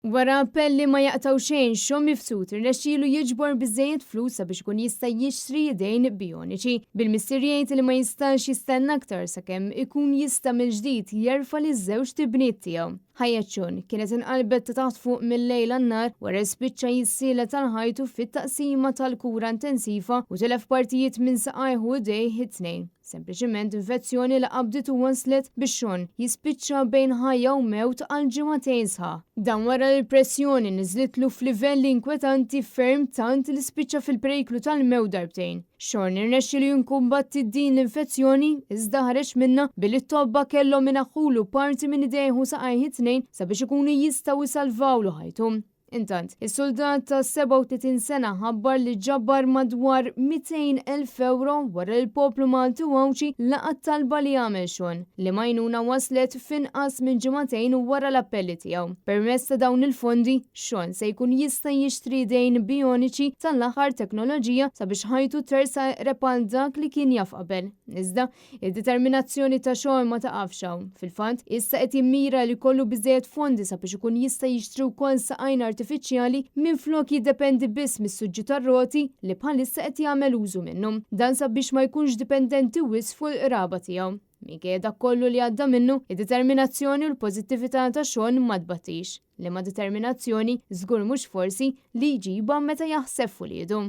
Wara appelli ma jaqtgħu xejn, Sean Mifsud irnexxielu jiġbor biżżejjed flus sabiex ikun jista' jixtri idejn bijoniċi. Bil-missier jgħid li ma jistax jistenna aktar sakemm ikun jista' mill-ġdid jerfa' liż-żewġt ibniet tiegħu. Ħajjet Sean kienet inqalbet ta' taħt fuq mil-lejl għan-nhar wara li spiċċa jissielet għal ħajtu fit-taqsima tal-kura intensiva u tilef partijiet minn saqajh u idejh it-tnejn. Sempliċiment infezzjoni li qabditu waslet biex Sean jispiċċa bejn ħajja u mewt għal ġimagħtejn sħaħ. Dan wara li l-pressjoni niżlitlu f'livelli inkwetanti ferm tant li spiċċa fil-periklu tal-mewt darbtejn. Sean irnexxielu jikkumbatti din l-infezzjoni iżda ħareġ minnha billi t-tobba kellhom inaħħulu parti minn idejh u saqajh it-tnejn sabiex ikunu jistgħu jsalvawlu ħajtu. Intant, is-suldat ta' 37 sena ħabbar li ġabar madwar 200,000 ewro wara li l-poplu Malti u Għawdxi laqa' t-talba li għamel Sean, liema għajnuna waslet f'inqas minn ġimagħtejn wara l-appelli tiegħu. Permezz ta' dawn il-fondi, Sean se jkun jista' jixtri idejn bijoniċi tal-aħħar teknoloġija sabiex ħajtu tersa' eqreb għal dak li kien jaf qabel. Iżda, Id-determinazzjoni ta' Shaw ma taqafx hawn. Fil-fatt, issa qed jimmira li jkollu biżżejjed fondi sabiex ikun jista' jixtri wkoll saqajn artifiċjali minflok jiddependi biss mis-suġġi tar-roti li bħalissa qed jagħmel użu minnu. Dan sabiex ma jkunx dipendenti wisq fuq il-qraba tiegħu. Minkejja dak kollu li għadda minnu, id-determinazzjoni u l-pożittività ta' Shawn ma tbattix. Liema determinazzjoni, żgur mhux forsi, li jġibha meta jaħseb f'uliedu.